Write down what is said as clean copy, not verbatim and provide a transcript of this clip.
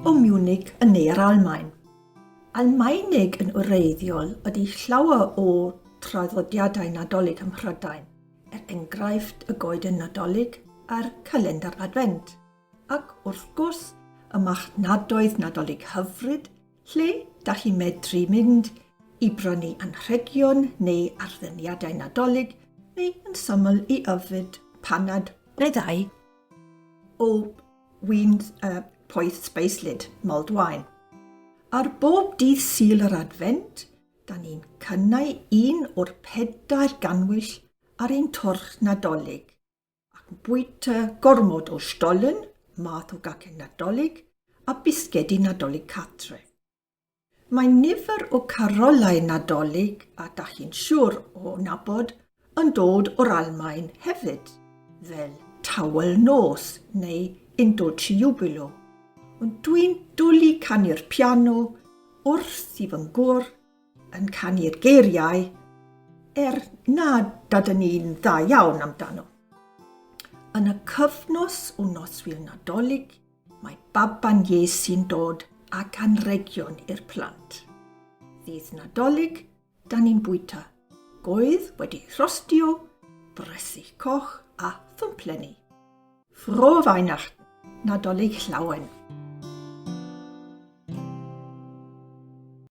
o Munich yn ne'r Almaen. Almaeneg yn wreiddiol ydy llawer o traddodiadau Nadolig ym Mhrydain, er enghraifft y goeden Nadolig a'r calendr Adfent, ac wrth gwrs y marchnadoedd Nadolig hyfryd lle da chi'n medru mynd i brynu anrhegion neu arddyniadau Nadolig neu yn syml i yfed panad neu ddau o win uh, poeth sbeislyd, mulled wine. Ar bob dydd Sul yr Adfent, da ni'n cynnau un o'r pedair ganwyll ar ein torch Nadolig, ac yn bwyta gormod o stollen, math o gacen Nadolig, a bisgedi Nadolig cartre. Mae nifer o carolau Nadolig a da chi'n siŵr o nabod yn dod o'r Almaen hefyd, fel Tawel Nos neu In Dulci Jubilo. Ond dwi'n dwlu canu'r piano wrth i fy ngwr yn canu'r geiriau, er nad ydyn ni'n dda iawn amdano. Yn y cyfnos o noswyl Nadolig, Mae baban Iesu'n dod ag anrhegion i'r plant. Ddydd Nadolig, da ni'n bwyta goedd wedi rhostio, bresych coch a thwmplenni. Frohe Weihnachten! Nadolig Llawen!